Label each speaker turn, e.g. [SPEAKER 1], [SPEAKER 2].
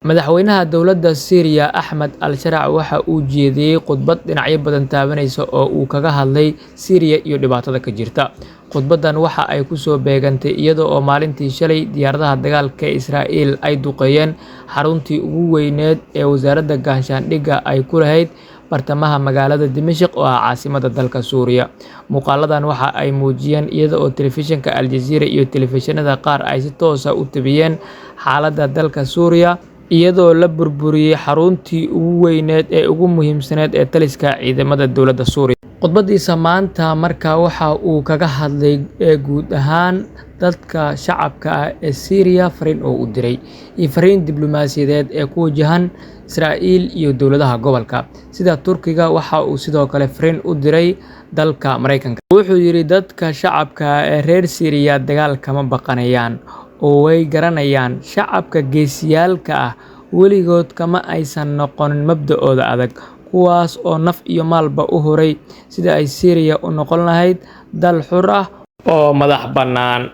[SPEAKER 1] Madaxweynaha dowladda Syria Axmed Al-Sharaa waxa uu jeediyay khudbad dhinacyo badan taabanaysa oo uu kaga hadlay Syria iyo dhibaatada ka jirta. Khudbaddan waxa ay ku soo beegantay iyada oo maalintii shalay diyaaradaha dagaalka ee Israa'iil ay duqeeyeen xaruntii ugu weyneyd ee wasaaradda gaashaandhigga ay ku lahayd bartamaha magaalada Dimashq oo ah caasimadda dalka Suuriya. Muuqaaladan waxa ay muujiyeen iyada oo telefishinka Al Jazeera iyo telefishinada qaar ay si toos ah u tabiyeen xaaladda dalka Suuriya, iyadoo la burburiyay xaruntii ugu weyneyd ee ugu muhiimsaneyd ee taliska ciidamada dowladda Suuriya. Khudbadiisa maanta markaa waxa uu kaga hadlay guud ahaan dadka shacabka ah ee Syria fariin oo u diray iyo fariin diblomaasiyadeed ee ku wajahan Israa'iil iyo dowladaha gobolka sida Turkiga. Waxa uu sidoo kale fariin u diray dalka Mareykanka. Wuxuu yidhi dadka shacabka ah ee reer Syria dagaal kama baqanayaan oo way garanayaan shacabka geesiyaalka ah weligood kama aysan noqonin mabda'ooda adag, kuwaas oo naf iyo maalba u huray sidii ay Syria u noqon lahayd dal xur ah oo madax bannaan.